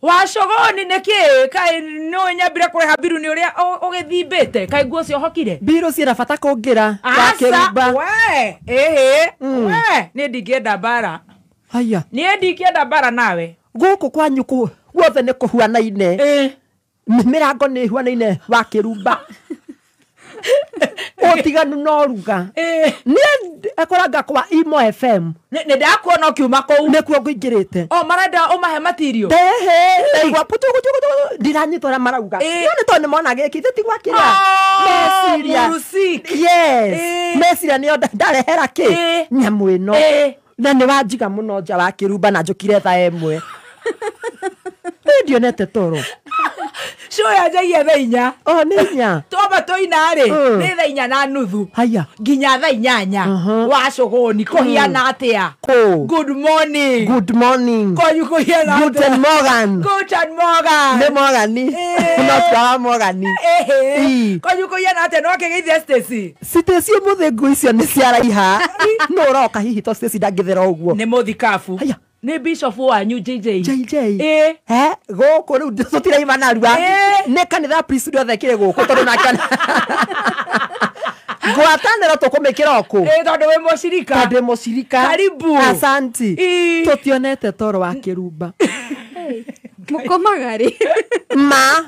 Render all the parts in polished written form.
Wacogoni nä kä no nyambire kå reha mbiru nä å rä a å gä thimbä te kaä nguo ciohokire Mbiru ciĩna bata kũngĩra. Aca we ĩhĩ we niĩ ndingĩenda mbara. Haya. Niĩ ndingĩenda mbara nawe. Gũkũ kwanyu guothe nĩ kũhuanaine. Mĩrango nĩ ĩhuanaine wa kĩrumba. Ũtiganu no ruga. Niĩ ekoranga kwa Imo FM. Nĩ ndakuona ũkiuma kũu. Nĩkuo ngũingĩrĩte. O marenda ũmahe matirio. Ehe, ndaigua putu putu putu ndiranyitwo ũrĩa marauga. No nĩ tondũ nĩmona gĩkĩ ithe ti gwa kĩrĩa. Meciria. Yes. Meciria nĩo ndarehera kĩ nyamũ ĩno. Na nĩ wanjiga mũno nja wa kĩrumba na njũkire thaa ĩmwe. Ndionete toro. Show yanjagia thaa inya. O nĩ inya. Twamba tũina rĩ nĩ thaa inya na nuthu. Haya. Nginya thaa inyanya. Wacogoni kũhiana atĩa? Good morning. Good morning. Kwanyu kũhiana atĩa? Guten Morgen. Guten Morgen. Nĩ Morgani. No twa Morgani. Kwanyu kũhiana atĩa? No kĩgeithia Stacy. Stacy ũmũthĩ nguo icio nĩ ciaraiha. No ũroka hihi to Stacy ndangĩthera ũguo. Nĩ mũthikabu. Haya. Nĩ bishop wanyu JJ. JJ. He, gũkũ rĩu tũtiraima narua. Nĩ kanitha priesthood othe kĩrĩ gũkũ tondũ nake ngwatanĩro tũkũmĩkĩra o kũ. Tondũ wĩ mũcirika. Tondũ wĩ mũcirika. Karibu. Asanti. Tũtionete toro wa kĩrumba. Mũkomaga rĩ? Ma.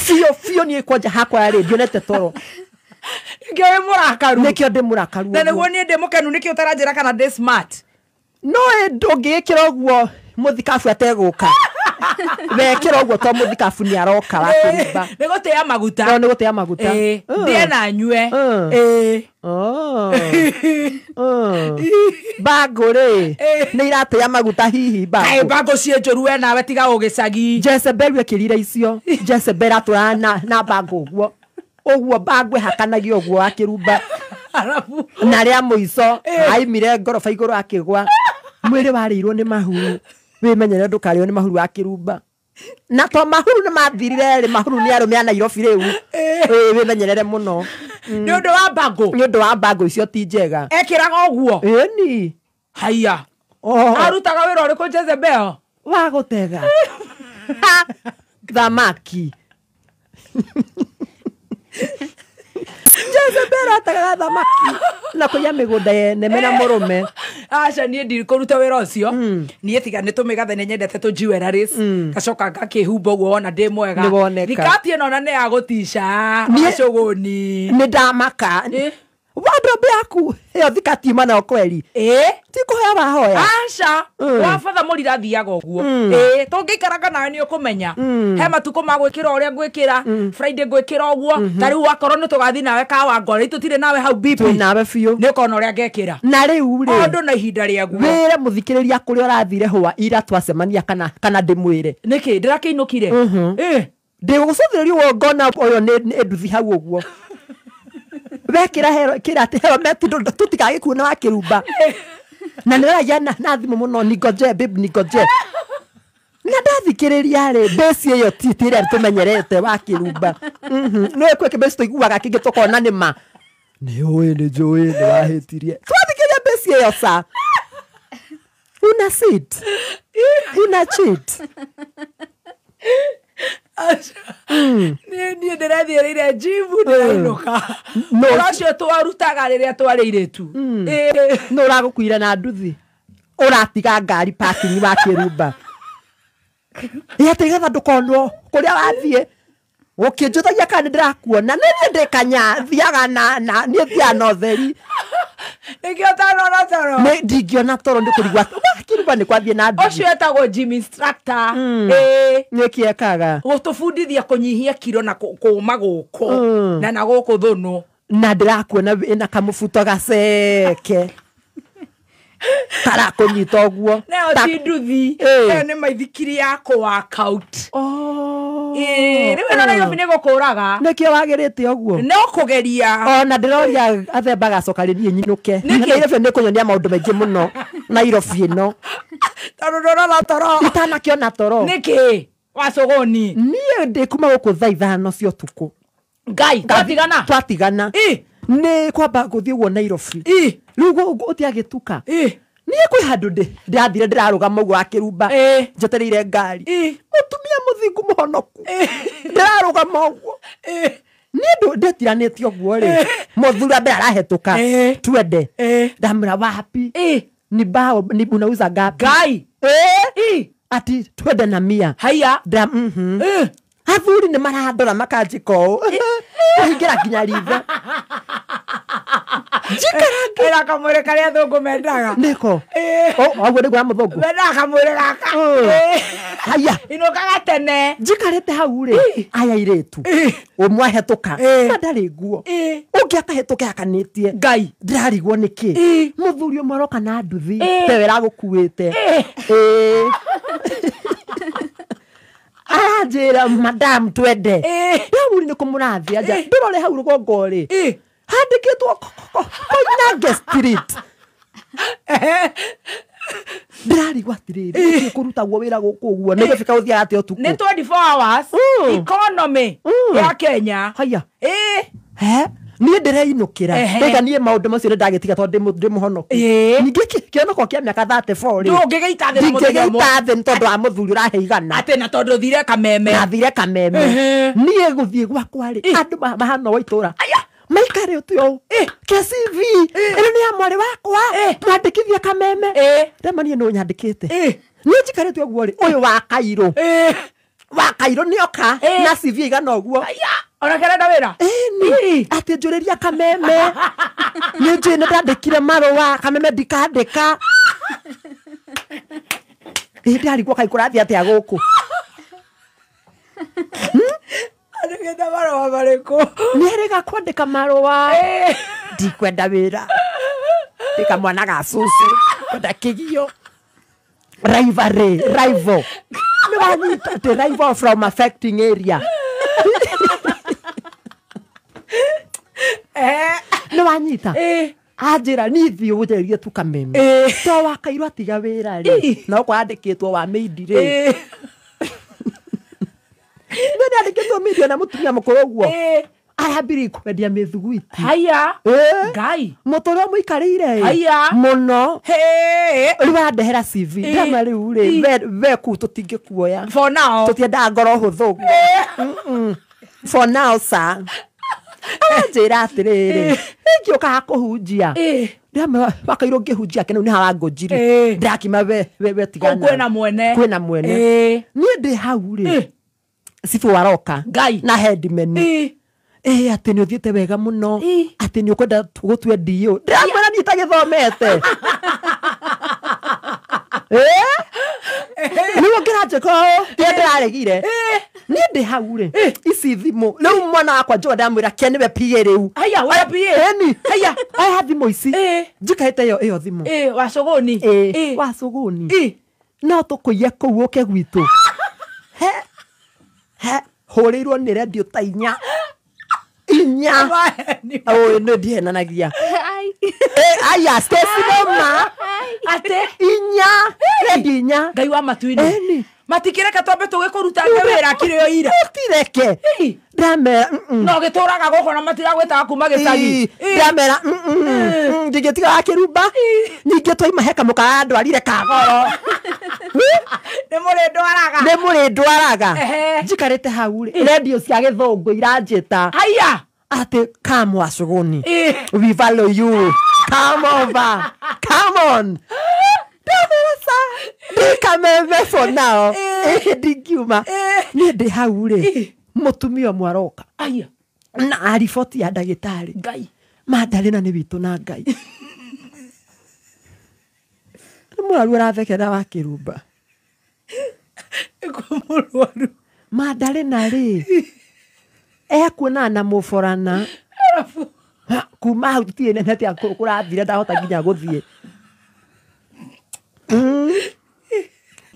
Biũ biũ niĩ kwanja hakwa rĩ ndionete toro. Nĩkĩo wĩ mũrakaru. Nĩkĩo ndĩ mũrakaru. Na nĩguo niĩ ndĩ mũkenu nĩkĩo ũtaranjĩra kana ndĩ smart. No ndũngĩgĩkĩra ũguo mũthikabu ategũka. Wekĩra ũguo to mũthikabu nĩ aroka wa kĩrumba. Nĩ gũtĩa maguta. No nĩ gũtĩa maguta. Ndĩe na nyue. Mbangũ rĩ nĩ iratĩa maguta hihi mbangũ. Kaĩ mbangũ ciĩ njũru we nawe tiga ũgĩcagi. Jezebel wekĩrire icio. Jezebel atũraga na mbangũ ũguo. Ũguo mbangũ ĩhakanagio ũguo wa kĩrumba. Na rĩa mũico aimire ngoroba igũrũ akĩgwa. Mwĩrĩ warĩirwo nĩ mahuru. Wĩmenyerere ndũkarĩo nĩ mahuru wa kĩrumba. Na to mahuru nĩ mathirire rĩ, mahuru nĩ arũme a Nairobi rĩu. Wĩmenyerere mũno. Nĩ ũndũ wa mbangũ. Nĩ ũndũ wa mbangũ icio ti njega. Ekĩraga ũguo. Ĩni. Haiya. Arutaga wĩra ũrĩkũ Jezebel? Wa gũtega. Thamaki. Jezebel atagaga thamaki na kũiya mĩgũnda yene mena mũrũme. Aca niĩ ndikũruta wĩra ũcio. Niĩ tiga nĩ tũmĩgathe nĩ nyendete tũ jewelries. Ngacoka ngakĩhumba ũguo wona ndĩ mwega. Thikati ĩno na nĩ ya gũtica. Wacũgũni. Nĩ ndamaka. Wardrobe yaku ĩyo thikati yuma nayo kweri. Ti kũhoya wahoya. Aca. Wa batha mũrira athiaga ũguo. Tũngĩikaranga nawe nĩ ũkũmenya. He matukũ ma gwĩkĩra ũrĩa ngwĩkĩra. Friday ngwĩkĩra ũguo. Ta rĩu wakorwo nĩ tũgathiĩ nawe Kawangware tũtirĩ nawe hau BP. Twĩ nawe biũ. Nĩ ũkona ũrĩa ngekĩra. Na rĩu rĩ. Ũndũ na ihinda rĩaguo. Wĩre mũthikĩrĩria kũrĩa ũrathire hwa ira twacemania kana ndĩmwĩre. Nĩkĩ ndĩrakĩinũkire? Ndĩgũcũthĩrĩria ũguo ngona ũyũ nĩ nduthi hau ũguo. Wekĩra hero kĩra atĩ helmet tũtigagĩkuona wa kĩrumba. Na nĩ ũragia na thimũ mũno ningoje babe ningoje. Na ndathikĩrĩria rĩ mbeci ĩyo ti ĩrĩa tũmenyerete wa kĩrumba. Nĩ kwĩ kĩmbeci tũiguaga kĩngĩ tũkona nĩ ma. Nĩ ũĩ nĩ njũĩ nĩ wahĩtirie. Twathikĩrĩria mbeci ĩyo sa. Una sit. Una cheat. Niĩ ndĩrethiĩrĩire njimu ndĩrainũka. Ũhoro ũcio twarutaga rĩrĩa twarĩ airĩtu. No ũragũkuire na nduthi. Ũratiga ngari parking wa kĩrumba. Ĩ atĩ nĩgetha ndũkonwo kũrĩa wathiĩ. Ũkĩnjũthagia kana nĩ ndĩrakuona. Nĩ niĩ ndĩ kanya thiaga na niĩ thiaga na ũtheri. Nĩkĩo ũtanona toro? Nĩ ndingĩona toro nĩ kũrigwo kĩrumba nĩ kwathiĩ na nduthi. Ũcio etagwo gym instructor. Nĩkĩ ekaga? Gũtũbundithia kũnyihia kiro na kũma gũkũ na gũkũ thũnũ. Na ndĩrakuona ĩna kamũbuto gaceke. Karakũnyita ũguo. Nayo ti nduthi. Ĩyo nĩ maithikiri ya kũ work out. Rĩu ĩno Nairobi nĩ gũkũraga. Nĩkĩo wagĩrĩte ũguo? No kũgeria. Ona ndĩroria athemba gacoka rĩ niĩ nyinũke. Nairobi nĩ kũnyonia maũndũ maingĩ mũno. Nairobi ĩno. Tondũ ndũrona toro. Itanakĩona toro. Nĩkĩ? Wacũgũni. Niĩ ndĩ kuma gũkũ thaa ithano cia ũtukũ. Ngai, twatigana? Twatigana. Nĩ kwamba gũthiĩ ũguo Nairobi. Rĩu ũtiagĩtuka. Niĩ kwĩ handũ ndĩrathire ndĩrarũgama ũguo akĩrumba njetereire ngari. Mũtumia mũthingu mũhonoku. Ndĩrarũgama ũguo. Niĩ ndĩtiranĩtie ũguo rĩ. Mũthuri wa mbere arahĩtũka. Twende. Ndamwĩra wapi? Ni bao ni unauza ngapi? Ngai. Ati twende na mia. Haya. Athuri nĩ marandora makanjĩka ũũ. Kũhingĩra nginya ritho. Njikara kamwĩrĩ karĩa athũngũ mendaga. Nĩko. Ũguo nĩguo mũthũngũ. Mendaga kamwĩrĩ gaka. Haya. Inũkaga tene. Njikarĩte hau rĩ. Aya airĩtu. Ũmwe ahĩtũka. Na ndarĩ nguo. Ũngĩ akahĩtũka akanĩtie. Ngai. Ndĩrarigwo nĩkĩ. Mũthuri ũmwe aroka na nduthi. Tewe ĩragũkuĩte. Aranjĩra madam twende. Ndamũri nĩ kũmũrathia nja. Ndũrore hau rũgongo rĩ. Handĩkĩtwo Koinange Street. Ndĩrarigwo atĩrĩrĩ, gũtirĩ kũrutagwo wĩra gũkũ ũguo. Nĩ gwĩbika gũthiaga atĩa ũtukũ? Nĩ 24 hours economy ya Kenya. Haya. Niĩ ndĩreinũkĩra. Ndaiga niĩ maũndũ macio nĩndagĩtiga tondũ ndĩ mũhonoku. Ningĩ kĩonoko kĩa mĩaka 34 rĩ. Ndũngĩgĩita thĩ na mũthenya ũmwe. Ndingĩgĩita thĩ nĩ tondũ wa mũthuri ũrahe igana. Atĩ na tondũ thire kameme. Nathire kameme. Niĩ gũthiĩ gwakwa rĩ, andũ mahana wa itũra. Maikare ũtĩ ũũ. KCV. Ĩno nĩ ya mwarĩ wakwa. Mwandĩkithia kameme. Ndema niĩ nũ nyandĩkĩte. Niĩ njikarĩte ũguo rĩ, ũyũ wa Kairũ. Wa Kairũ nĩoka na CV igana ũguo. Ona kerenda wĩra? Ĩni. Atĩ njũrĩria kameme. Nĩ njũĩ nĩndandĩkire marũa, kameme ndikandĩka. Ĩ ndĩrarigwo kaĩ kũrathiĩ atĩa gũkũ. Andĩkĩte marũa marĩkũ? Nĩerĩga kwandĩka marũa. Ndikwenda wĩra. Ndĩka mwana ga cũcũ. Kwenda kĩgio. Rivalry, rival. Nĩwanyita atĩ rival from affecting area. Nĩwanyita? Anjĩra niĩ thiĩ ũnjerie tu kameme. To wa Kairũ atiga wĩra rĩ. Na gũkũ andĩkĩtwo wa maid rĩ. Nĩ andĩkĩtwo maid na mũtumia mũkũrũ ũguo. Arambĩrĩria kwendia mĩthuguiti. Haya. Ngai. Mũtũrĩre mũikarĩire. Haya. Mũno. Rĩu arandehera CV. Ndama rĩu rĩ, we kũu tũtingĩkuoya. For now. Tũtiendaga ngoro hũthũ. For now, sir. Aranjĩra atĩrĩrĩ, ingĩũkaga kũhunjia. Ndĩramwĩra wa Kairũ ngĩhunjia kĩnau nĩ harangũnjiri. Ndĩrakima we tigana. Kwĩna mwene. Kwĩna mwene. Niĩ ndĩ hau rĩ. Cibũ aroka. Ngai. Na headman. Atĩ nĩ ũthiĩte wega mũno. Atĩ nĩ ũkwenda gũtue DO. Ndĩramwĩra niĩ itagĩthomete. Nĩguo ngĩranjĩka ũũ, tiwe ndĩraregire. Niĩ ndĩ hau rĩ, ici thimũ. Rĩu mwana wakwa Joe ndamwĩra ke nĩwe PA rĩu. Haya, we PA. Ĩni. Haya. Aya thimũ ici. Njikaĩte ĩyo thimũ. Wa Cũgũni. Wa Cũgũni. No tũkũiye kũu ũke gwitũ. He hũrĩirwo nĩ redio ta inya. Inya. Ũĩ nĩ ndihenanagia. Aya, Stacy noma. Atĩ inya. Redio inya. Ngai wa matu-inĩ. Matikĩreke twambe tũgĩkũrutange wĩra kĩrĩ o ira. Mũtireke. Ndamera. No gĩtũraga gũkũ na matiragwĩtaga kuma gĩcagi. Ndamera. Ndingĩtiga wa kĩrumba. Ningĩ twaima he kamũka arandwarire kagoro. Nĩ mũrĩndwaraga. Nĩ mũrĩndwaraga. Njikarĩte hau rĩ, redio cia gĩthũngũ iranjĩta. Haya. Atĩ come wa Cũgũni. We value you. Come over. Come on. Ndamera sa. Ndikameme for now. Ndingiuma. Niĩ ndĩ hau rĩ, mũtumia ũmwe aroka. Aya. Na riboti ya ndagĩtarĩ. Ngai. Mandarĩ na nĩ witũ na Ngai. Nĩ mũrwaru arathekera wa kĩrumba. Mũrwaru. Mandarĩ na rĩ, ekuonana na mũborana. Kuma hau tũtirĩ nĩ atĩa kũrathire ndahota nginya gũthiĩ.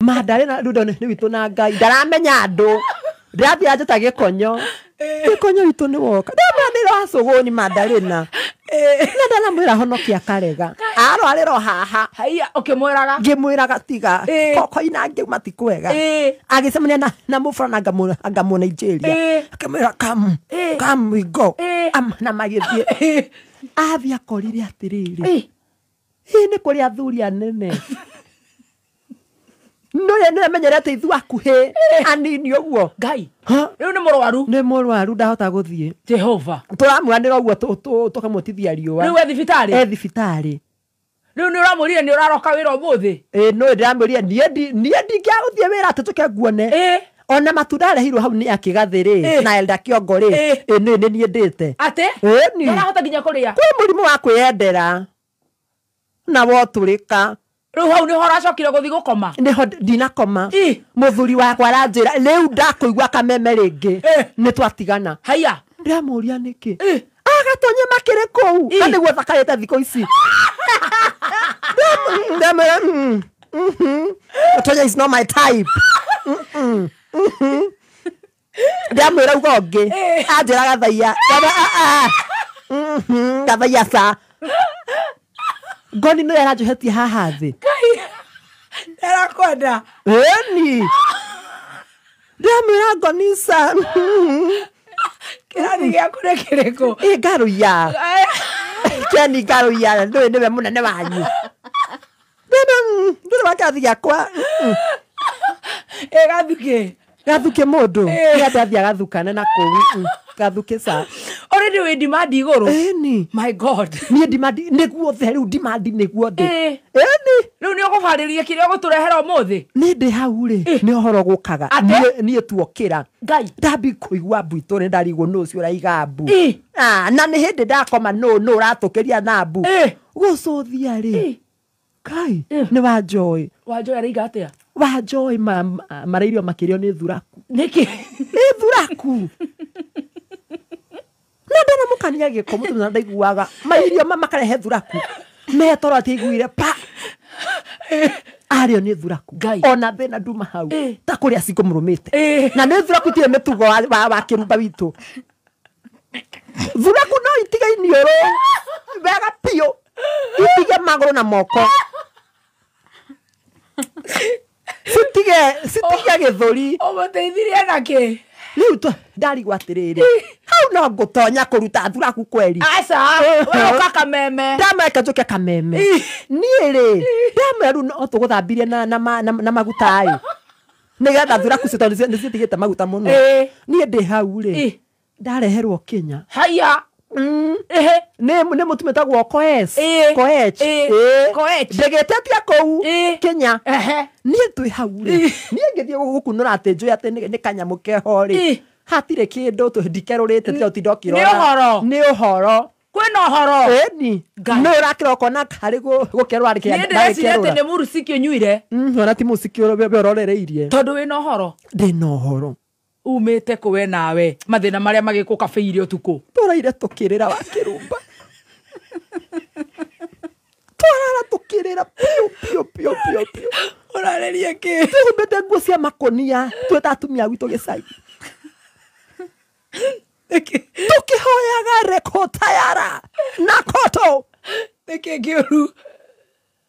Mandarĩ na rĩu nĩ witũ na Ngai. Ndaramenya andũ. Ndĩrathiĩ anjĩta gĩkonyo. Gĩkonyo witũ nĩ woka. Ndamwĩra nĩ wa Cũgũni Mandarĩna. Na ndanamwĩra honokia karega. Arwarĩra o haha. Haiya, ũkĩmwĩraga? Ngĩmwĩraga tiga. Koinange matikwega. Agĩcemania na mũborana anga mũ Nigeria. Akĩmwĩra come, come we go. Na magĩthiĩ. Athiĩ akorire atĩrĩrĩ. Ĩ nĩ kũrĩ athuri anene no menyere atĩ ithuĩ akuhĩ anini ũguo. Ngai. Ha? Rĩu nĩ mũrwaru. Nĩ mũrwaru ndahota gũthiĩ. Jehova. Tũramwanĩra ũguo tũkamũtithia riũa. Rĩu e thibitarĩ. E thibitarĩ. Rĩu nĩ ũramwĩrire nĩ ũraroka wĩra ũmũthĩ. Ĩ no ndĩramwĩrire niĩ ndingĩagũthiĩ wĩra atĩ tũke nguone. Ona matunda arehirwo hau nĩ akĩgathĩ rĩ na Elda Kĩongo rĩ ĩ nĩ niĩ ndĩte. Atĩ? Ĩni. Ndarahota nginya kũrĩa. Kwĩ mũrimũ wa kwĩyendera na wotũrĩka. Rĩu hau nĩho ũracokire gũthiĩ gũkoma. Nĩho ndinakoma. Mũthuri wakwa aranjĩra rĩu ndakũigua kameme rĩngĩ nĩ twatigana. Haiya. Ndĩramũria nĩkĩ. Agatonye makĩrĩ kũu. Na nĩguo thakarĩte thikũ ici. Ndamwĩra Gatonya is not my type. Ndamwĩra uga ũngĩ. Anjĩra gathaiya. Gathaiya ca. Ngoni nĩ aranjohetie haha thĩ. Ndarakwenda. Ĩni. Ndamwĩra ngoni ca. Kĩrathi gĩaku nĩ kĩrĩkũ? Ĩ ngarũiya. Keni ngarũiya ndũĩ nĩwe mũnene wanyu. Ndũrĩ wa kĩrathi gĩakwa. Ĩ gathukĩ. Gathukĩ mũndũ. Nĩ andũ athiĩ agathukane na kũu. Gathukĩ ca. Already wĩ demand igũrũ. Ĩni. My God. Niĩ demand nĩguo the rĩu demand nĩguo ndĩ. Ĩni. Rĩu nĩ ũgũbarĩria kĩrĩa ũgũtũrehera ũmũthĩ? Nĩ ndĩ hau rĩ nĩ ũhoro gũkaga. Niĩ tuokĩra. Ngai. Ndambi kũigua mbu itũ nĩ ndarigwo nũ ũcio ũraiga mbu. Na nĩ hĩndĩ ndakoma nũ ũratũkĩria na mbu. Gũcũthia rĩ. Kai nĩ Wanjoĩ. Wanjoĩ araiga atĩa? Wanjoĩ marairio makĩrio nĩ thuraku. Nĩkĩ? Nĩ thuraku. Na ndanamũkania gĩko mũtumia ndaiguaga. Mairio makarehe thuraku. Metoro atĩ aiguire pa. Ario nĩ thuraku. Ona thĩna nduma hau. Ta kũrĩa cikũmũrũmĩte. Na nĩ thuraku itirĩ mĩtugo wa kĩrumba witũ. Thuraku no itige iniũrũ. Wega biũ. Itige magũrũ na moko. Citige gĩthũri. Ũmũteithirie nakĩ? Rĩu ndarigwo atĩrĩrĩ. Hau no ngũtonya kũruta thuraku kweri. Aca, we ũka kameme. Ndameka njũke kameme. Niĩ rĩ, ndamwĩra rĩu no tũgũthambirie na maguta ĩ. Nĩgetha thuraku icio tondũ nĩ citigĩte maguta mũno. Niĩ ndĩ hau rĩ. Ndareherwo Kenya. Haiya. Nĩ mũtumia wĩtagwo Koech. Koech. Koech. Ndĩgĩtetia kũu Kenya. Niĩ twĩ hau rĩ. Niĩ ngĩthiĩ gũkunũra atĩ njũĩ atĩ nĩ kanyamũ keho rĩ. Hatirĩ kĩndũ ndikerũrĩte tiga ũtinda ũkĩrora. Nĩ ũhoro. Nĩ ũhoro. Kwĩna ũhoro. Ĩni. Nĩ ũrakĩra ũkona harĩ gũkerũra Niĩ ndĩreciria atĩ nĩ mũrũciki ũnyuire. Ona ti mũciki we ũrorereirie. Tondũ wĩna ũhoro. Ndĩna ũhoro. Umĩte kũ we nawe mathĩna marĩa magĩkũkabĩire ũtukũ. Tũraire tũkĩrĩra wa kĩrumba. Twarara tũkĩrĩra piũ piũ piũ piũ piũ. Ũrarĩria kĩ? Twĩhumbĩte nguo cia makũnia twĩta atumia gwitũ gĩcagi. Tũkĩhoyaga rekotayara na koto. Nĩkĩ kĩũru?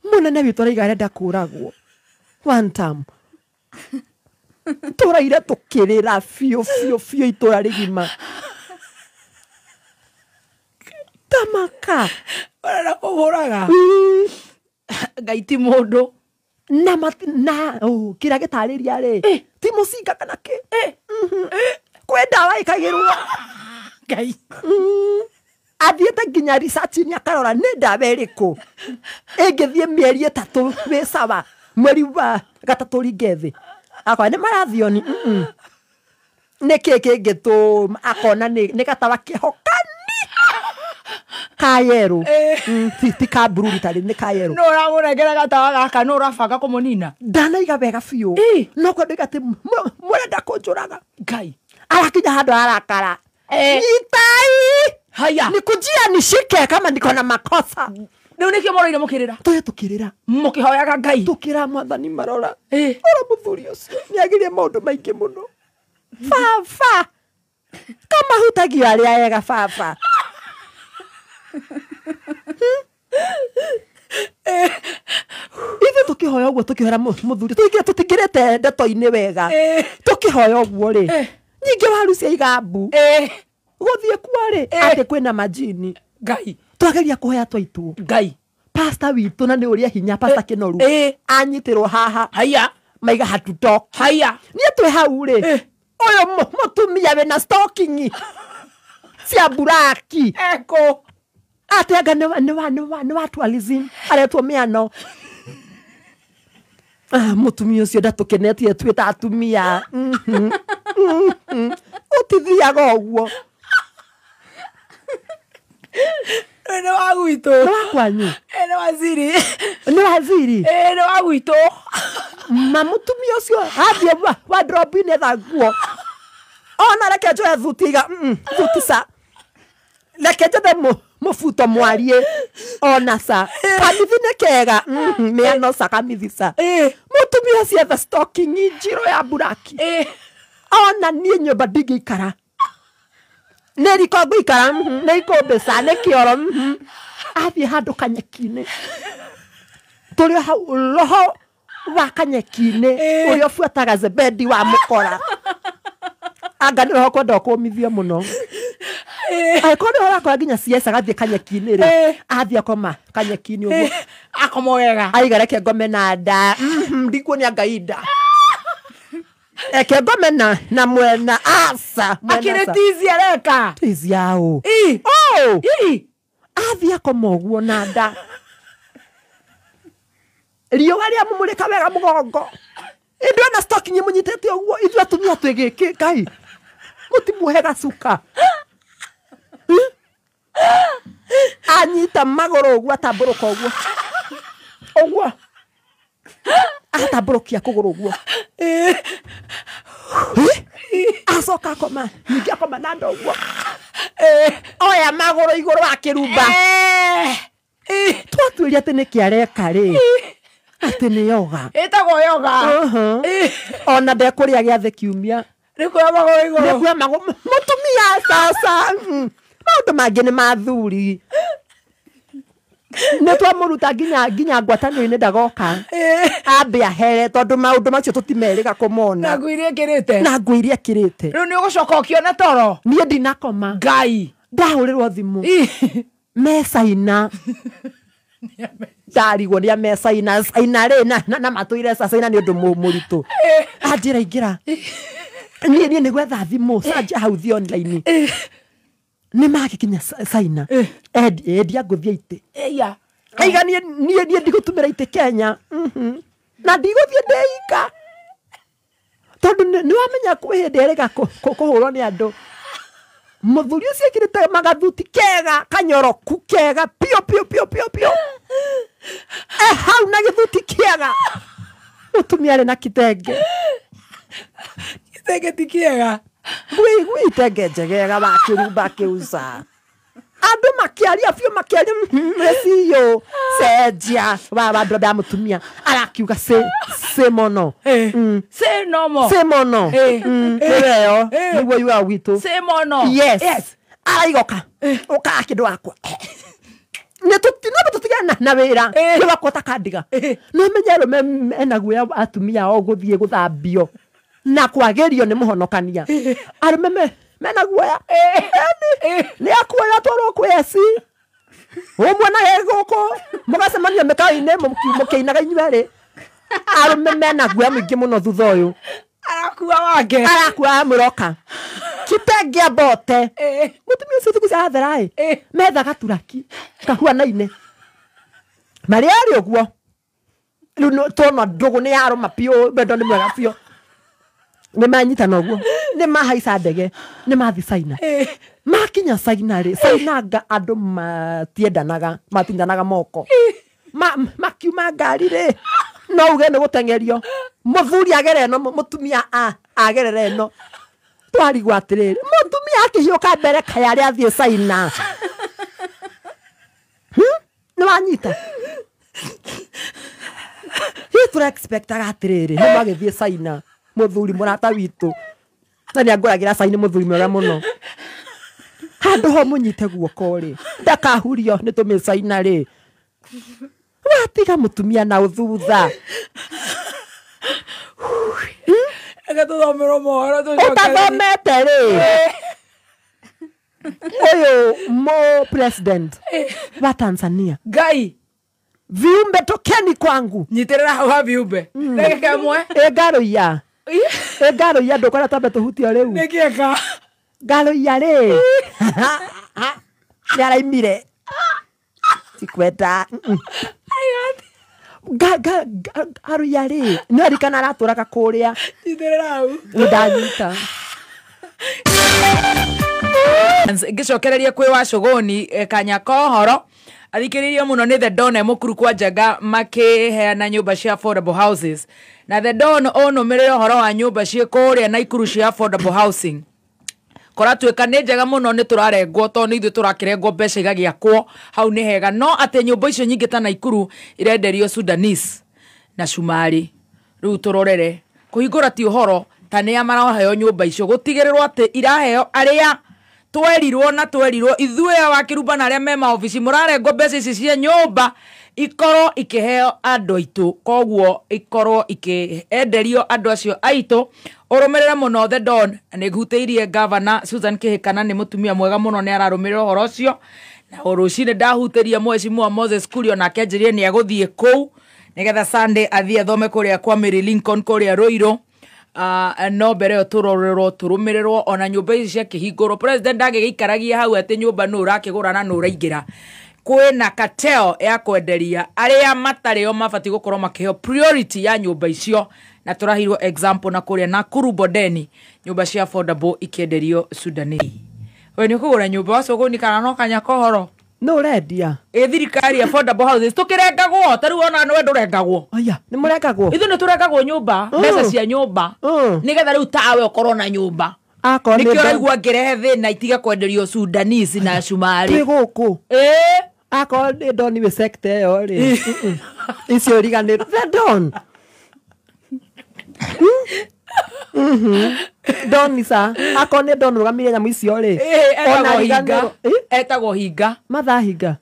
Mũnene witũ araiga arenda kũragwo. One time. Tũraire tũkĩrĩra biũ biũ biũ itũra rĩgima. Tamaka. Ũrenda kũhũraga. Ngai ti mũndũ. Na kĩrĩa gĩtarĩria rĩ. Ti mũcinga kana kĩ. Kwĩ ndawa ĩkagĩrwo. Ngai. Athiĩte nginya research-inĩ akarora nĩ ndawa ĩrĩkũ ĩngĩthiĩ mĩeri 3 wĩ sawa. Mweri wa gatatũ ringe thĩ. Akona nĩ marathioni. Nĩ kĩ kĩngĩtũma akona nĩ gatawa kĩhokani ka yerũ. Ti ka blue ritarĩ nĩ ka yerũ. No ũramũnengera gatawa gaka no ũrabanga kũmũnina. Ndanaiga wega biũ. No kwenda atĩ mũrenda kũnjũraga. Ngai. Arakinya handũ arakara. Nyitai. Haya. Nikujia nishike kama niko na makosa. Rĩu nĩkĩo mũraire mũkĩrĩra? Tũye tũkĩrĩra. Mũkĩhoyaga Ngai. Tũkĩra mwathani marora. Ora mũthuri ũcio nĩagirie maũndũ maingĩ mũno. Baba. Kama hutagio arĩa ega baba. Ithuĩ tũkĩhoya ũguo tũkĩhoera mũthuri tũtingĩrĩte ndeto-inĩ wega. Tũkĩhoya ũguo rĩ. Nyingĩ waru cia igambu. Gũthiĩ kuo rĩ atĩ kwĩna majini. Ngai. Twageria kũhoya twaitwo. Ngai. Pastor witũ na nĩ ũrĩa hinya Pastor Kĩnoru anyitĩrwo haha haya maiga hatutoki haya niĩ twĩ hau rĩ ũyũ mũtumia wĩna stocking cia buraki eko atĩ anga nĩ wa tourism aretwo mĩano. Mũtumia ũcio ndatũkenetie twĩ ta atumia. Ũtithiaga ũguo. Nĩ wa gwitũ. Nĩ wa kwanyu. Nĩ waziri. Nĩ waziri. Nĩ wa gwitũ. Ma mũtumia ũcio athiĩ wardrobe-inĩ etha nguo. Ona reke njoe thuti iga thuti ca. Reke njethe mũbuto mwarie ona ca. Kamithi nĩ kega. Mĩano ca kamithi ca. Mũtumia ũcio etha stocking njirũ ya buraki. Ona niĩ nyũmba ndingĩikara. Nĩ riko ngũikara, nĩ ikũmbĩ ca, nĩ kĩoro. Athiĩ handũ kanyeki-inĩ. Tũrĩ hau roho wa kanyeki-inĩ ũrĩa ũbuataga Zebedi wa mũkora. Anga nĩ roho kwenda kũmithio mũno. Angĩkorwo nĩ ũrakora nginya CS agathiĩ kanyeki-inĩ rĩ, athiĩ akoma kanyeki-inĩ ũguo. Akoma wega. Aiga reke ngome na nda. Ndikuonia Ngai nda. Eke ngome na mwena asa. Akĩrĩ tizi areka. Tizi yao. Athiĩ akoma ũguo na nda. Riũa rĩamũmũrĩka wega mũgongo. Ĩndĩ ona stocking ĩmũnyitĩte ũguo ithuĩ atumia twĩ gĩkĩ Ngai. Mũtimuhe gacuka. Anyita magũrũ ũguo atambũrũka ũguo. Ũguo. Atambũrũkia kũgũrũ ũguo. Acoka akoma. Ningĩ akoma na nda ũguo. Oya magũrũ igũrũ wa kĩrumba. Twatuĩria atĩ nĩkĩ areka rĩ. Atĩ nĩ yoga. Ĩtagwo yoga. Ona ndekũrĩa gĩathĩ kiumia. Nĩ kuoya magũrũ igũrũ. Nĩ kuoya magũrũ. Mũtumia caca. Maũndũ mangĩ nĩ ma athuri. Nĩ twamũruta nginya ngwatanĩro-inĩ ndagoka. Ambe ahere tondũ maũndũ macio tũtimerĩga kũmona. Na nguo iria ekĩrĩte. Na nguo iria ekĩrĩte. Rĩu nĩ ũgũcoka ũkĩona toro. Niĩ ndinakoma. Ngai. Ndahũrĩrwo thimũ. Me Caina. Ndarigwo nĩ me Caina. Caina rĩ na matũire Caina nĩ ũndũ mũritũ. Anjĩra ingĩra. Niĩ nĩ gwetha thimũ. Canja hau thiĩ online. Nĩ magĩkinya Caina. Endia ngũthiĩ itĩ. Aiga niĩ ndigũtũmĩra itĩ Kenya. Na ndigũthiĩ ndĩika. Tondũ nĩ wamenya kwĩ hĩndĩ erĩga kũhũrwo nĩ andũ. Mũthuri ũcio ekĩrĩte magathuti kega, kanyoroku kega, pio pio pio pio pio. Hau na gĩthuti kĩega. Mũtumia arĩ na kitenge. Kitenge ti kĩega. Gwĩ itenge njegega wa kĩrumba kĩuca. Andũ makĩaria biũ makĩaria meciyo cenjia wa andũ a mũtumia arakiuga sĩ mũno. Sĩ nomo. Sĩ mũno. Nĩweyo nĩguo yugaga gwitũ. Sĩ mũno. Yes. Araigoka. Ũkaga kĩndũ wakwa. Nĩ tũtigane na wĩra. Nĩ wakwa takandiga. Nĩ ũmenye arũme mena guoya atumia ao gũthiĩ gũthambio na kwagĩrio nĩ mũhonokania. Arũme mena guoya. Nĩ akuoya twarwo kwĩ eci. Ũmuonage gũkũ mũgacemania mĩkawa-inĩ mũkĩinaga inyuerĩ. Arũme mena guoya mũingĩ mũno thutha ũyũ. Arakua wake. Arakua amũroka. Kitenge ambote. Mũtumia ũcio thikũ ici arathera ĩ. Metha gaturaki kahuanaine. Marĩa arĩ ũguo. Rĩu tuona ndũgũ nĩ yarũma biũ, wendo nĩ mwega biũ. Nĩ manyitana ũguo. Nĩ mahaica ndege. Nĩ mathiĩ Caina. Makinya Caina rĩ, Caina anga andũ matiendanaga, matindanaga moko. Makiuma ngari rĩ, no uge nĩ gũteng'erio. Mũthuri agere ĩno, mũtumia agerere ĩno. Twarigwo atĩrĩrĩ, mũtumia akĩhiũka mbere kaĩ arĩa athiĩ Caina. Nĩ wanyita? Hihi tũra expectaga atĩrĩrĩ, nĩ magĩthiĩ Caina. Mũthuri mũrata witũ. Na nĩ angũragĩra Caina mũthuri mwega mũno. Handũ ho mũnyite guoko rĩ, ndakahurio nĩ tũmĩcaina rĩ. Watiga mũtumia na ũthutha. Reke tũthomerwo mohoro tũcoke. Ũtathomete rĩ. Ũyũ mũ president wa Tanzania. Ngai. Viumbe tokeni kwangu. Nyitĩrĩra hau ha viumbe. Ndagĩka ĩmwe. Ĩ ngaroiya. Ĩ ngaroiya ndũkwenda twambe tũhutio rĩu. Nĩkĩeka. Ngaroiya rĩ. Nĩ araimire. Tikwenda. Ngaroiya rĩ. Nĩ arikana aratũraga kũrĩa. Nyitĩrĩra hau. Nĩ ndanyita. Ngĩcokereria kwĩ wa cũgũni kanya kohoro athikĩrĩrio mũno nĩ The Don Mũkuru kwa Njaga makĩheana nyũmba cia affordable houses na The Don ũnũmĩrĩre ũhoro wa nyũmba ciĩ kũrĩa Naikuru cia affordable housing koratuĩka nĩ njega mũno nĩ tũrarengwo tondũ nĩ ithuĩ tũrakĩrengwo mbeca igagĩakwo hau nĩ hega no atĩ nyũmba icio nyingĩ ta Naikuru irenderio Sudanese na Cumarĩ rĩu tũrorere kũhingũra ti ũhoro ta nĩa maraheo nyũmba icio gũtigĩrĩrwo atĩ iraheo arĩa twerirwo na twerirwo ithuĩ a Wakĩrumba na arĩa me maobici mũrarengwo mbeca ici cia nyũmba ikorwo ikĩheo andũ aitũ koguo ikorwo ikĩenderio andũ acio aitũ ũrũmĩrĩre mũno The Don nĩ ngutĩirie Governor Susan Kĩhĩkana nĩ mũtumia mwega mũno nĩ ararũmĩrĩra ũhoro ũcio na rũcinĩ ndahutĩria mheshimiwa Moses Kuria nake anjĩrire nĩ egũthiĩ kũu nĩgetha Sunday athiĩ athome kũrĩa kwa Mary Lincoln kũrĩa Ruiru. No mbere ĩyo tũrorerwo tũrũmĩrĩrwo ona nyũmba ici ciakĩhingũrwo president ndangĩgĩikaragia hau atĩ nyũmba nũ ũrakĩgũra na nũ ũraingĩra kwĩna cartel ya kwenderia arĩa matarĩ o mabatiĩ gũkorwo makĩheo priority ya nyũmba icio na tũraheirwo example na kũrĩa Nakuru Bondeni nyũmba cia affordable ikĩenderio Sudanese. We nĩ ũkũgũra nyũmba wacũgũni kana no kanya kohoro? Nũ ũrendia? Ĩ thirikari affordable houses tũkĩrengagwo ta rĩu ona nĩwe ndũrengagwo. Aya, nĩ mũrengagwo? Ithuĩ nĩ tũrengagwo nyũmba mbeca cia nyũmba nĩgetha rĩu tawe ũkorwo na nyũmba. Akorwo nĩ nĩkĩo ũraigua ngĩrehe thĩna itige kwenderio Sudanese na Cumarĩ. Twĩ gũkũ. Ĩ akorwo nĩ Don wĩ sector ĩyo rĩ. Icio riganĩrwo. The Don. Don sa akorwo nĩ Don rũgamire nyamũ icio rĩ. Etagwo hinga. Etagwo hinga. Mathaa hinga.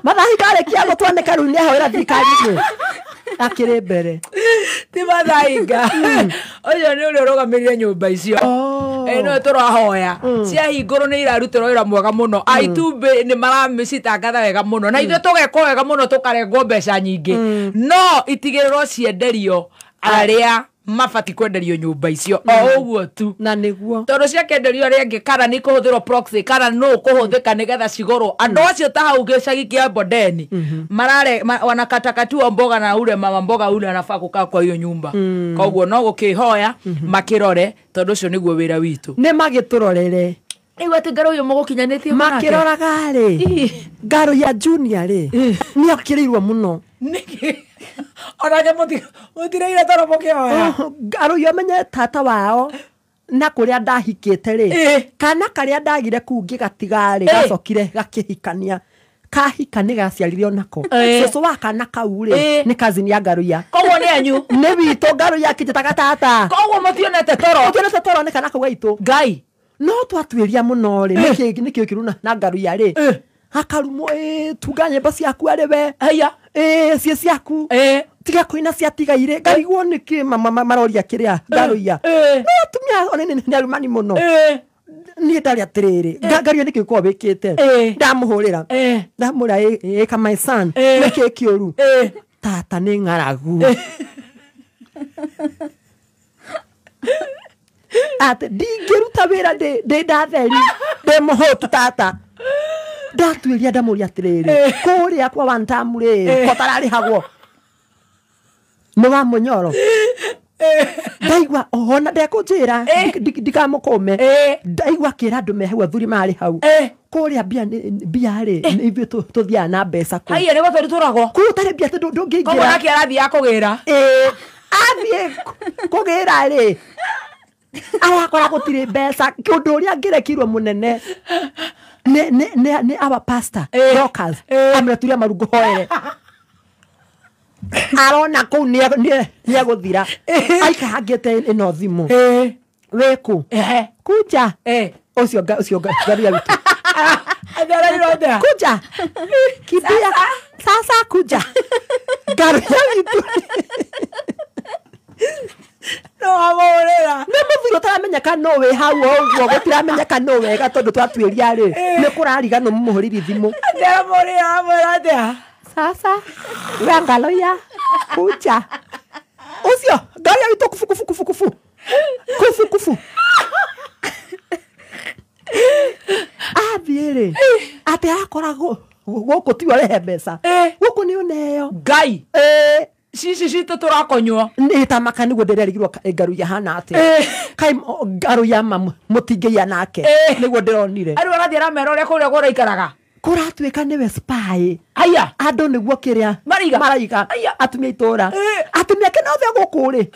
Mathaa hinga arĩkia gũtwanĩka rĩu nĩahoera thirikari-inĩ. Akĩrĩ mbere. Ti mathaa hinga. Ũcio nĩ ũrĩa ũrũgamĩrĩire nyũmba icio. Nĩwe tũrahoya. Ciahingũrwo nĩ irarutĩrwo wĩra mwega mũno. Aitumbĩ nĩ maramĩcitangatha wega mũno. Na ithuĩ tũgekwo wega mũno tũkarengwo mbeca nyingĩ. No itigĩrĩrwo cienderio arĩa mabatiĩ kwenderio nyũmba icio o ũguo tu. Na nĩguo. Tondũ ciakenderio arĩa angĩ kana nĩ kũhũthĩrwo proxy kana nũ kũhũthĩka nĩgetha cigũrwo. Andũ acio ta hau gĩcagi kĩa Bondeni marare wanakatakatiwa mboga na ule mama mboga ule anafaa kukaa kwa hiyo nyumba. Koguo no gũkĩhoya makĩrore tondũ ũcio nĩguo wĩra witũ. Nĩ magĩtũrorere. Rĩu atĩ ngaro ũyũ mũgũkinyanĩtie mũnake? Makĩroraga rĩ. Ngaro ya Junior rĩ. Nĩ okĩrĩirwo mũno. Nĩkĩ? Onake mũtireire toro mũkĩhoya. Ngaro ya menye tata wao na kũrĩa ndahikĩte rĩ. Kana karĩa ndagire kũu ngĩgatiga rĩ gacokire gakĩhikania. Kahika nĩ gaciarire onako. Cũcũ wa kana kau rĩ nĩ cousin ya Ngaruiya. Koguo nĩ anyu. Nĩ witũ Ngaruiya akĩnjĩtaga tata. Koguo mũtionete toro. Mũtionete toro nĩ kana kau gaitũ. Ngai. No twatuĩria mũno rĩ nĩkĩ kĩruna na Ngaruiya rĩ. Akarumwo tunga nyĩmbo ciaku arĩ we. Haya. Ciĩ ciaku. Tiga kũina ciatigaire. Ngarigwo nĩkĩ maroria kĩrĩa Ngaruiya. No atumia onene nĩ arumani mũno. Niĩ ndarĩ atĩrĩrĩ Ngaruiya nĩkĩ ũkoragwo wĩkĩte. Ndamũhũrĩra. Ndamũra ĩka my son. Nĩkĩ kĩũru. Tata nĩ ng'aragu. Atĩ ndingĩruta wĩra ndĩ ndatheri ndĩ mũhũtu tata. Ndatuĩria ndamũria atĩrĩrĩ kũrĩa kwa Wantamu rĩ kotararĩhagwo nĩ wa mũnyoro. Ndaigua ona ndekũnjĩra ndikamũkũme. Ndaigua akĩra andũ me hau athuri marĩ hau kũrĩa mbia rĩ ithuĩ tũthiaga na mbeca kũu. Haiya nĩ gũtũragwo. Kũu ũtarĩ mbia ndũngĩingĩra. Koguo nake arathiĩ akũgĩra. Athiĩ kũgĩra rĩ arakora gũtirĩ mbeca. Ũndũ ũrĩa angĩrekirwo mũnene nĩ our pastor Dorcas amũreturia marungu hoere. Arona kũu nĩ egũthira. Aikarangĩte ĩno thimũ. Wĩkũ? Kuja. Ũcio Ngaruiya witũ. Kuja. Kimbia. Sasa kuja. Ngaruiya witũ. No amũhũrĩra. Nĩ mũthuri Mũthuri ũtaramenyeka no wĩ hau ũguo gũtiramenyeka no wega tondũ twatuĩria rĩ nĩ kũrariganwo mũmũhũrĩri thimũ. Ndĩramũrĩra amwĩra atĩa? Sasa we ngaloya kuja ũcio ngari witũ kufu kufu kufu kufu kufu kufu athiĩ rĩ atĩ akoragwo gũkũ tiwe ũrehe mbeca gũkũ nĩ ũneo Ngai cici citũ tũrakonywo nĩ tamaka nĩguo ndĩrerigirwo ngaruia hana atĩa kai ngaruia ma mũtingĩia nake nĩguo ndĩronire. Arĩu arathiĩ aramera ũrĩa kũrĩa kũraikaraga kũratuĩka nĩwe spy. Aya andũ nĩguo kĩrĩa maraiga atumia itũra atumia ake nothe gũkũ rĩ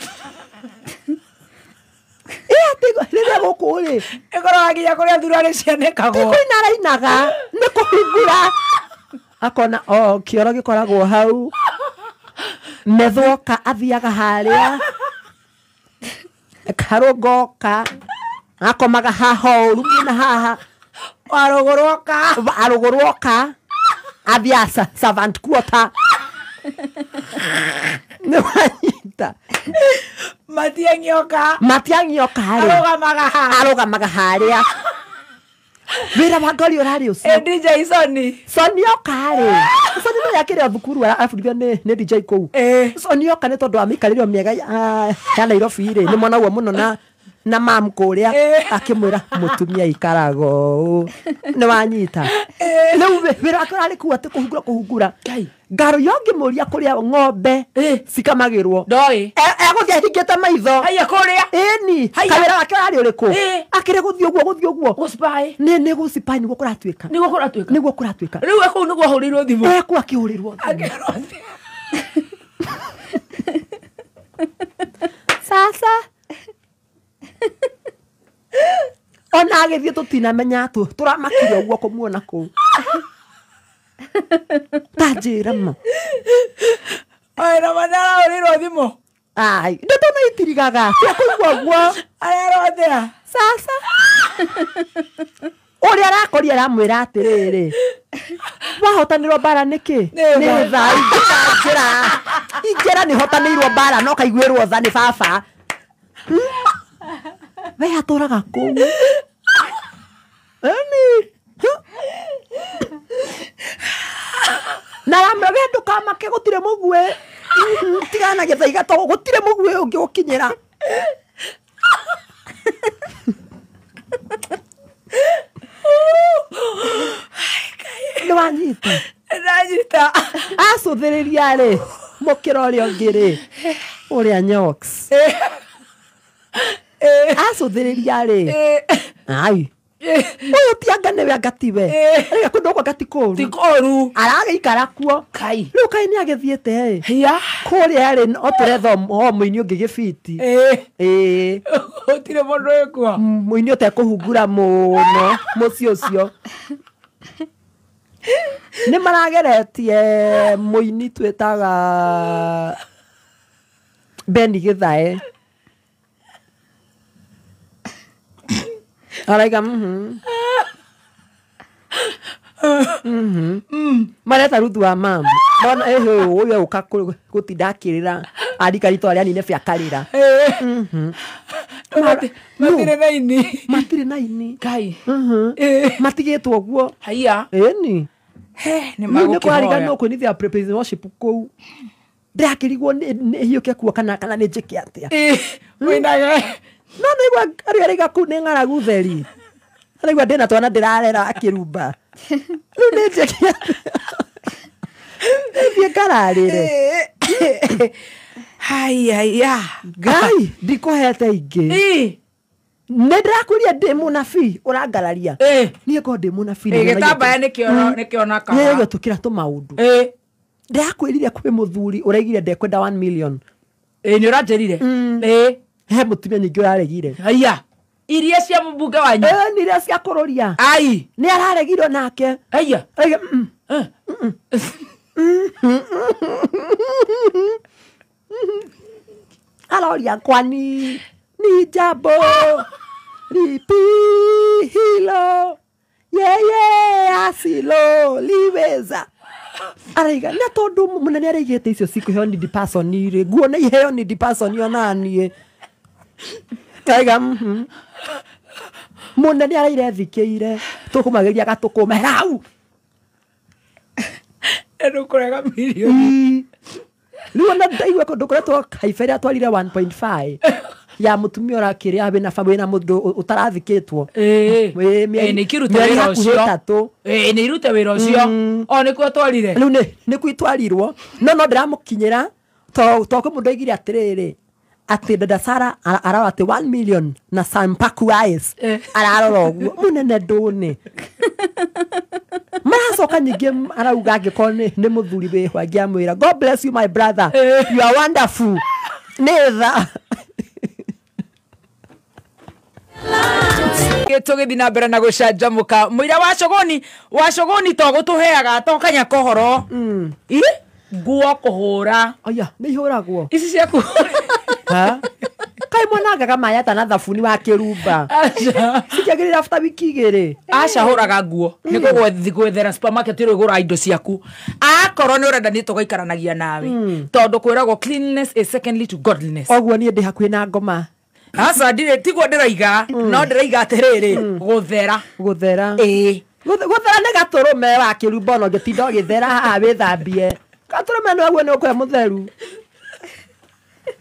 atĩ rĩrĩa gũkũ rĩ ĩkoraga nginya kũrĩa thurarĩ cianĩkagwo ti kũina arainaga nĩ kũhingũra akona o kĩoro gĩkoragwo hau methoka athiaga harĩa karũngoka akomaga haha ũru na haha warũgũrwoka athiaga servant quarter nĩ wanyita matiang'ioka rĩ arũgamaga harĩa wĩra wa ngori ũrarĩ ũcio. DJ Sony Sony oka rĩ Sony no yakĩrĩ o thukuru arabundithio nĩ DJ kũu. Sony oka nĩ tondũ wa mĩikarĩre mĩega ya Nairobi rĩ nĩ monagwo mũno na mam kũrĩa akĩmwĩra mũtumia ikaraga ũũ nĩ wanyita. Rĩu wĩra wake ũrarĩ kũu atĩ kũhungura kũhungura ngaro yongĩmũria kũrĩa ng'ombe cikamagĩrwo ndoĩ egũthiĩ ahingĩte maitho haiya kũrĩa ĩni kawĩra wake ũrarĩ ũrĩkũ akĩrĩ gũthiĩ ũguo gũthiĩ ũguo gũspy nĩ gũspy nĩguo kũratuĩka nĩguo kũratuĩka rĩu ekũu nĩguo ahũrĩirwo thimũ ekũu akĩhũrĩrwo thimũ sasa ona agĩthiĩ tũtinamenya tũramakire ũguo kũmuona kũu ta njĩra ma oĩ na arahũrĩirwo thimũ ai ndeto no itirigaga tia kũigua ũguo arerwo atĩa sasa ũrĩa arakoria aramwĩra atĩrĩrĩ wahotanĩrwo mbara nĩkĩ nĩ tha ingĩra ingĩra nĩhotanĩirwo mbara no kaiguĩrwo tha nĩ baba we atũraga kũu ĩni na aramwĩra we ndũkamake gũtirĩ mũguĩ tigana na gĩthaiga to gũtirĩ mũguĩ ũngĩgũkinyĩra. Nĩ wanyita ndanyita acũthĩrĩria rĩ mũkĩra ũrĩa ũngĩ rĩ ũrĩa nyox acũthĩrĩria rĩ ai ũyũ ti anga nĩwe anga tiwe rĩu kũndũ gũkũ anga ti kũũru ti kũũru aragĩikara kuo kai rĩu kaĩ nĩ agĩthiĩte ĩ kũrĩa rĩ o tũretha o mũini ũngĩ gĩbiti ĩĩ gũtirĩ mũndũ wĩkuo mũini ũtekũhungura mũno mũciĩ ũcio nĩ marageretie mũini twĩtaga Beni Gĩthae araiga mareta Ruthu wa mamu bona ĩhĩ ũyũ ũka gũtinda akĩrĩra arika ritũ arĩa anine bĩa akarĩra matirĩ na ini matirĩ na ini Ngai matigĩtwo ũguo haiya ĩni nĩ nĩ kũrariganwo kũinithia praise and worship kũu ndĩrakĩrigwo nĩ hiũke kuo kana nĩ njĩke atĩa wĩnage no nĩigua arĩa araiga kũu nĩ ng'aragu theri araigua ndĩna twana ndĩrarera akĩrumba rĩu nĩ njĩke atĩa thiĩ ngararĩre haiya Ngai ndikũhete ingĩ nĩ ndĩrakwĩria ndĩ mũnabii ũrangararia niĩ ngorwo ndĩ mũnabii gĩtambaya nĩkĩonakaga nĩgeria tũkĩra tũmaũndũ ndĩrakwĩrire kwĩ mũthuri ũraigire ndekwenda 1 million nĩ ũranjĩrire he mũtumia nyingĩ ũraregire haiya iria cia mũmbunge wanyu nĩ iria cia kũrũria ai nĩ araregirwo nake haiya aroria kwani ni jambo lipi hilo yeye asilo liweza araiga na tondu munene araigite icio cikũheo need person rĩ nguona iheo need person ona niĩ Kaiga munene araire thikĩire tũkũmageria gatũkũme hau ndũkũrega mirioni rĩu ona ndaigua kũndũ kũrĩa haiba ĩrĩa atwarire 1.5 ya mũtumia ũrakĩrĩa wĩna wĩna mũndũ ũtarathikĩtwo nĩ ikĩrute wĩra ũcio nĩ irute wĩra ũcio o nĩkuo twarire rĩu nĩkuo itwarirwo no no ndĩramũkinyĩra to kwĩ mũndũ oigire atĩrĩrĩ atĩ dada Sara ararora atĩ 1 million na Sampaku eyes ararora ũguo mũnene ndũne maracoka nyingĩ arauga angĩkorwo nĩ mũthuri wĩho angĩamwĩra God bless you my brother, you are wonderful nĩ tha tũgĩthiĩ na mbere na gũcanjamũka mũira wa cogoni to gũtũheaga to kanya kohoro nguo kũhũra aya nĩ ihũragwo ici ciaku kai mwanangaga maĩ ata na thabuni wa kĩrumba cikĩagĩrĩra after wiki igĩrĩ aca hũraga nguo nĩ gwethera supermarket ĩrĩa ũgũraga indo ciaku akorwo nĩ ũrenda nĩ tũgaikaranagia nawe tondũ kwĩragwo cleanliness is secondly to godliness ũguo niĩ ndĩ hakuhĩ na ngoma aca ndirĩ tiguo ndĩraiga no ndĩraiga atĩrĩrĩ gũthera gũthera ĩĩ gũthera nĩ gatũrũme wa kĩrumba ona ũngĩtinda ũgĩthera haha wĩthambie gatũrũme nĩwaguo nĩ ũkũhe mũtheru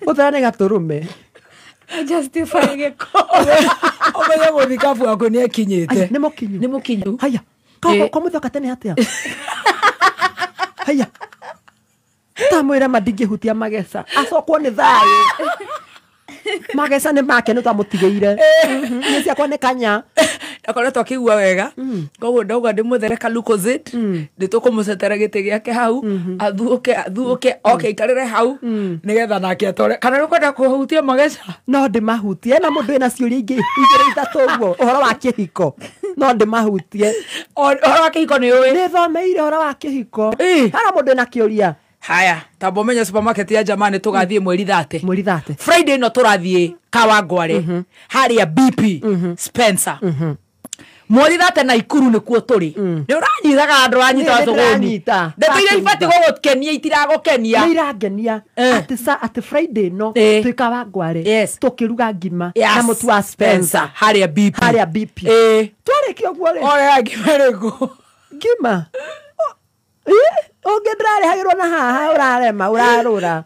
gũthera nĩ gatũrũme justify gĩko ũmenye mũthikabu waku nĩ ekinyĩte nĩ mũkinyu nĩ mũkinyu haya kwa mũthioka tene atĩa haya tamwĩra ma ndingĩhutia mageca acokwo nĩ thayũ mageca nĩ make nĩ twamũtigĩire nĩ ciakwa nĩ kanya akoretwo akĩigua wega koguo ndauga ndĩmwethere ka Lucozade nĩ tũkũmũcetera gĩtĩ gĩake hau athuũke athuũke oke aikarĩre hau nĩgetha nake atore kana nĩ ũkwenda kũhutia mageca no ndĩmahutie na mũndũ wĩna ciũria ingĩ igĩrĩ ithatũ ũguo ũhoro wa kĩhiko no ndĩmahutie ũhoro wa kĩhiko nĩ ũĩ nĩ thomeire ũhoro wa kĩhiko hara mũndũ wĩna kĩũria haya tamba ũmenye supermarket ya jamaa nĩ tũgathiĩ mweri 30 mweri 30 Friday ĩno tũrathiĩ Kawangware harĩa BP Spencer mweri 30 na Ikuru nĩkuo tũrĩ nĩ ũranyitaga andũ ũranyita thogoni ndeto iria ibatiĩ gũgũkenia itiragũkenia nĩ irangenia atĩ Friday ĩno twĩ Kawangware tũkĩruga ngima na mũtu wa Spencer harĩa BP harĩa BP twarĩkia ũguo rĩ ũrĩa ngima ĩrĩkũ ngima ũngĩ ndĩrarĩhagĩrwo na haha ũrarema ũrarũra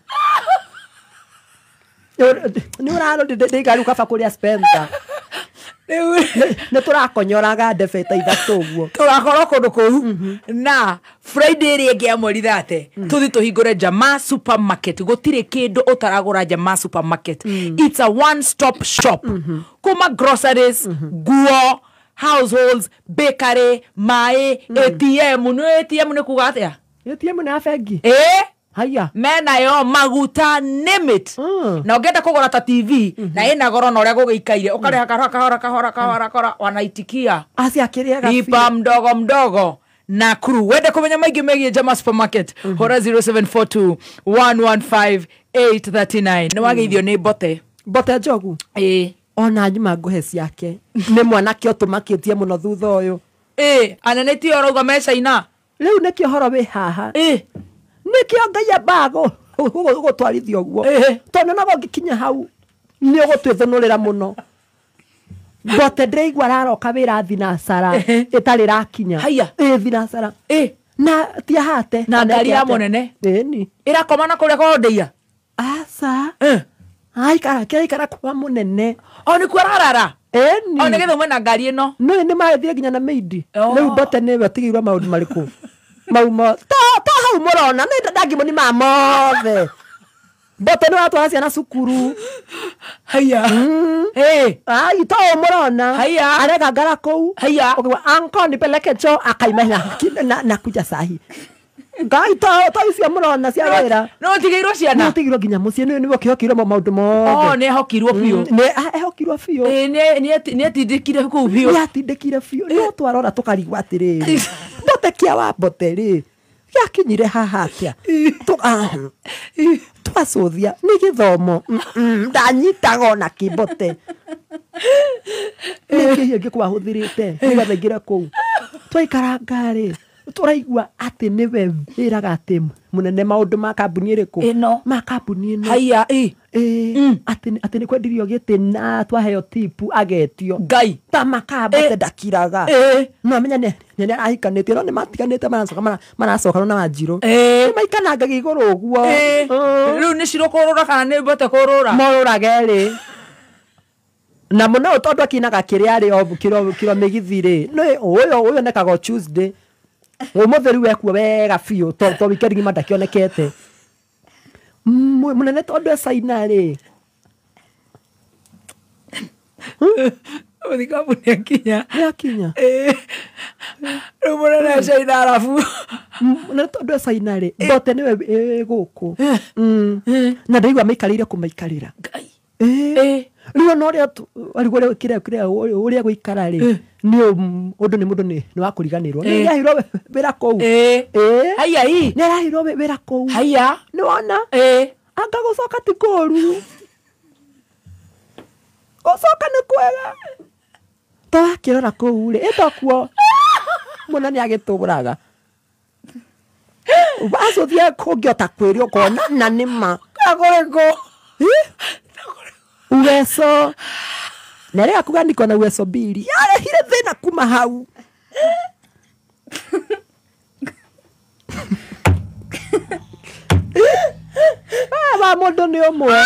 nĩ ũrarũra ndĩiga rĩu kaba kũrĩa Spencer nĩ tũrakonyoraga ndebe ta ithatũ ũguo tũgakorwo kũndũ kũu na Friday ĩrĩa ĩngĩ ya mweri 30 tũthiĩ tũhingũre Jamaa Supermarket gũtirĩ kĩndũ ũtaragũra Jamaa Supermarket it's a one stop shop kuma groceries nguo households bakery maĩ ATM nĩ ATM nĩ kuga atĩa ATM nĩ ya bengi haya menayo maguta name it na ũngĩenda kũgũra ta TV na ĩna goro na ũrĩa gũgĩikaire ũkarĩha kahora kahora kahora kahora kahora wanaitikia aciakĩrĩaga lipa mdogo mdogo Nakuru wende kũmenya maingĩ megiĩ Jamaa Supermarket hũra 0742 115 839 nĩ wageithio nĩ Mbote Mbote Njogu ona nyuma ngũhe ciake nĩ mwanake ũtũmakĩtie mũno thutha ũyũ anene ti ũrauga me China rĩu nĩkĩo ũhoro wĩ haha nĩkĩo Ngai ambaga gũgũtwarithia ũguo tondũ nago ũngĩkinya hau nĩ ũgũtwĩthũnũrĩra mũno Mbote ndĩraigua araroka wĩra thinacara ĩtarĩ ĩrakinya thinacara na tiahate na ngari ya mũnene ĩni ĩrakoma na kũrĩa kwa Ndeia aca aikara kĩraikara kwa mũnene o nĩkuo ararara ĩni o nĩgetha ume na ngari ĩno no nĩ magĩthire nginya na maidi rĩu Mbote nĩwe ũtigĩirwo maũndũ marĩkũ mau to hau mũrona nĩ ndangĩmoni ma mothe Mbote nĩ watwara ciana cukuru haya ai to mũrona haya aregangara kũu haya ũkauga anko nipeleke choo akaima na kuja sahi Ngai to icio mũrona cia wĩra no ũtigĩirwo ciana no ũtigĩirwo nginya mũciĩ nĩwe ũkĩhokirwo maũndũ mothe nĩ ehokirwo biũ nĩ ehokirwo biũ nĩ atindĩkire kũu biũ nĩ atindĩkire biũ no twarora tũkarigwo atĩrĩrĩ Mbote kĩa wa Mbote rĩ gĩakinyire haha atĩa twacũthia nĩ gĩthomo ndanyitaga ona kĩ Mbote nĩ kĩhiũ ngĩkwahũthĩrĩte nĩgetha ingĩre kũu twaikaranga rĩ Tũraigua atĩ nĩwe wĩraga atĩ mũnene maũndũ ma kambuni ĩrĩkũ Ĩno. Ma kambuni ĩno. Haya ĩ. Atĩ nĩ kwendirio gĩtĩ na twaheo tipu agetio. Ngai. Ta makamba ndakiraga. No amenya nĩ arahikanĩtie no nĩ matiganĩte maracoka maracokana na Wanjirũ. Nĩ maikanangagia igũrũ ũguo. Rĩu nĩ Cirũ kũrũra kana nĩ Mbote kũrũra? Morũrage rĩ. Na mũno tondũ akinaga kĩrĩa arĩ o kĩro mĩgithi rĩ. Nĩ ũyũ onekaga o Tuesday. Ũmũthĩ rĩu ekuo wega biũ to weekend ng'ima ndakĩonekete. Mũnene tondũ e China rĩ. Mũthikabu nĩakinya. Nĩakinya. Rĩu mũnene e China arabu. Mũnene tondũ e China rĩ, Mbote nĩwe gũkũ. Na ndaigua maikarĩire kũmaikarĩra. Ngai. Rĩu ona ũrĩa ũrĩa gũikara rĩ, nĩ ũndũ nĩ mũndũ nĩ wa kũriganĩrwo. Nĩ araheirwo wĩra kũu. Haya ĩ. Nĩ araheirwo wĩra kũu. Haya. Nĩ wona? Anga gũcoka ti kũũru. Gũcoka nĩ kwega. To wakĩrora kũu rĩ, ĩtokuo. Mũno nĩ agĩtũraga. Wacũthia kũngĩota kwĩrio ũkona na nĩ ma. Kũrĩkũ? Uweso. Na rĩrĩa kuga niko na uweso mbili. Yarehire thĩna kuma hau. Wa mũndũ nĩ ũmwe.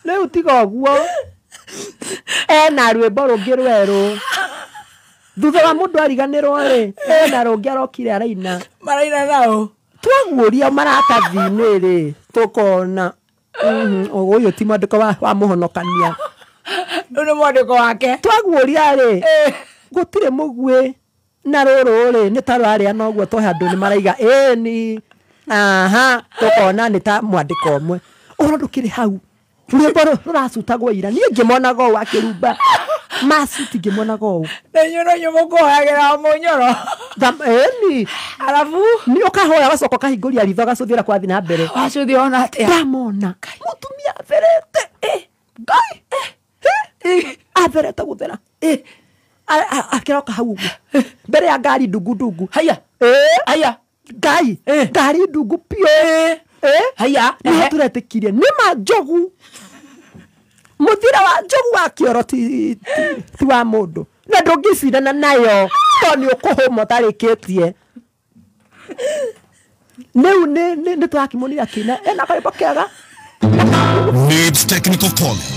Rĩu tiga ũguo. Ena rwĩmbo rũngĩ rwerũ. Thutha wa mũndũ ariganĩrwo rĩ, ena rũngĩ arokire araina. Maraina nao. Twaguũria maratathi-inĩ rĩ, tũkona. Ũyũ ti mwandĩko wa mũhonokania. Ũyũ nĩ mwandĩko wake. Twaguũria rĩ, gũtirĩ mũguĩ na rũrũ rĩ, nĩ ta rwarĩa noguo to handũ nĩ maraiga ĩni. Aha, tũkona nĩ ta mwandĩko ũmwe. Ũhoro ndũkĩrĩ hau. Rwĩmbo rũracutagwo ira. Niĩ ngĩmonaga ũũ akĩrumba. Macuti ngĩmonaga ũũ. Na inyuĩ no inyuĩ mũkũhoyagĩra mũnyoro. Ĩni. Arabu? Nĩ ũkahoya ũgacoka ũkahingũria ritho ũgacũthĩra kwathiĩ na mbere. Wacũthia ona atĩa? Ndamona. Mũtumia atherete. Ngai. Atherete gũthera. Akĩroka hau ũguo. Mbere ya ngari ndungu ndungu. Haya. Haya. Ngai. Ngari ndungu piũ. Haya. Nĩho tũretĩkirie. Nĩ ma njogu. Mũthira wa njogu wa kĩoro ti wa mũndũ. Na ndũngĩcindana nayo to nĩ ũkũhũma ũtarĩkĩtie. Rĩu nĩ tũrakĩmuonire akĩina ena karwĩmbo kega. Nibs Technical College.